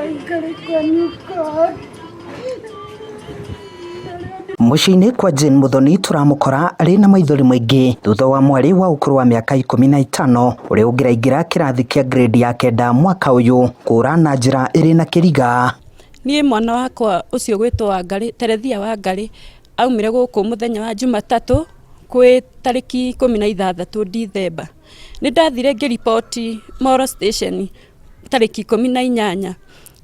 Wangarĩ kwa Mũciĩ-inĩ kwa Jane Muthoni tũramũkora arĩ na maithori maingĩ thutha wa mwarĩ wa ũkũrũ wa mĩaka 15 ũrĩa ũngĩraingĩra kĩrathi kĩa grade ya 9 mwaka ũyũ kũra na njĩra ĩrĩ na kĩriga. Niĩ mwana wakwa ũcio gwĩtwo Wangarĩ, Terethia Wangarĩ, aumire gũkũ mũthenya wa Jumatatũ kwĩ tarĩki 16 Dithemba. Nĩ ndathire ngĩriboti Molo station tarĩki 18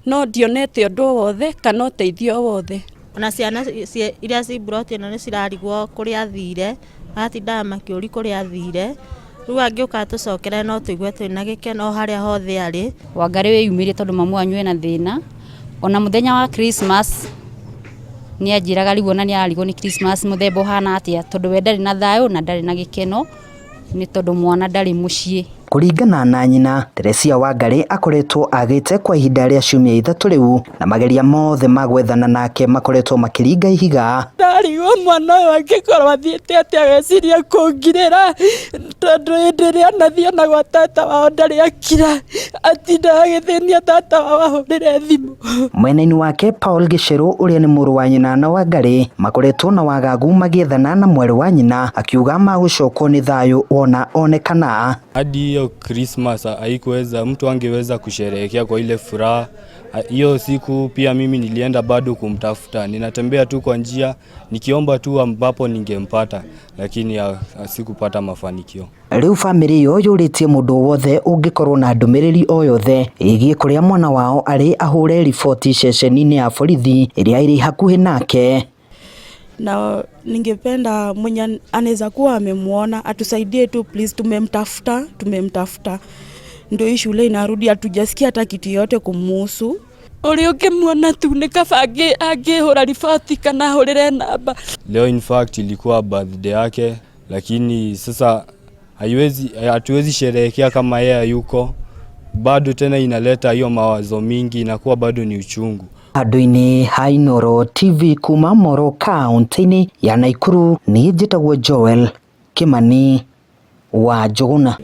no ndionete ũndũ o wothe kana ũteithio o wothe. Ona ciana iria ci mburoti ĩno nĩ cirarigwo kũrĩa athire, maratindaga makĩũria kũrĩa athire, rĩu angĩũka atũcokere no tũigue twĩna gĩkeno harĩa hothe arĩ. Wangarĩ wĩyumĩrie tondũ mamu wanyu ena thĩna, ona mũthenya wa Christmas nĩ anjĩraga rĩu ona nĩ ararigwo nĩ Christmas mũthemba ũhana atĩa, tondũ we ndarĩ na thayũ na ndarĩ na gĩkeno nĩ tondũ mwana ndarĩ mũciĩ. Kũringana na nyina, Teresia Wangarĩ akoretwo agĩte kwa ihinda rĩa ciumia 3 rĩu na mageria mothe ma gwethana nake makoretwo makĩringa ihiga. Ndarigwo mwana ũyũ angĩkorwo athiĩte atĩa ageciria kũngirĩra, tondũ hĩndĩ ĩrĩa anathiĩ ona gwa tata wao ndarĩ akira, atindaga agĩthĩnia tata wao ahũrĩre thimũ. Mwena-inĩ wake Paul Gicheru ũrĩa nĩ mũrũ wa nyina na Wangarĩ makoretwo na wagagu magĩethana na mwarĩ wa nyina akiuga magũcokwo nĩ thayũ wona onekana. Hadi hiyo Christmas haikuweza, mtu angeweza kusherehekea kwa ile furaha. Hiyo siku pia mimi nilienda bado kumtafuta, ninatembea tu kwa njia nikiomba tu ambapo ningempata, lakini sikupata mafanikio. Rĩu bamĩrĩ ĩyo yũrĩtie mũndũ wothe ũngĩkorwo na ndũmĩrĩri o yothe ĩgiĩ kũrĩa mwana wao arĩ ahũre riboti ceceni-inĩ ya borithi ĩrĩa ĩrĩ hakuhĩ nake. Na ningependa mwenye anaweza kuwa amemuona atusaidie tu please, tumemtafuta, tumemtafuta. Ndio hii shule inarudi, hatujasikia hata kitu yote kumuhusu. Ũrĩa ũngĩmuona tu nĩ kaba angĩhũra riboti kana ahũrĩre namba. Leo in fact ilikuwa birthday yake, lakini sasa hatuwezi sherehekea kama yeye hayuko. Bado tena inaleta hiyo mawazo mingi, inakuwa bado ni uchungu. Handũ-inĩ ha Inooro TV kuma Moro kaunti-inĩ ya Nakuru, niĩ njĩtagwo Joel Kimani wa Njũgũna.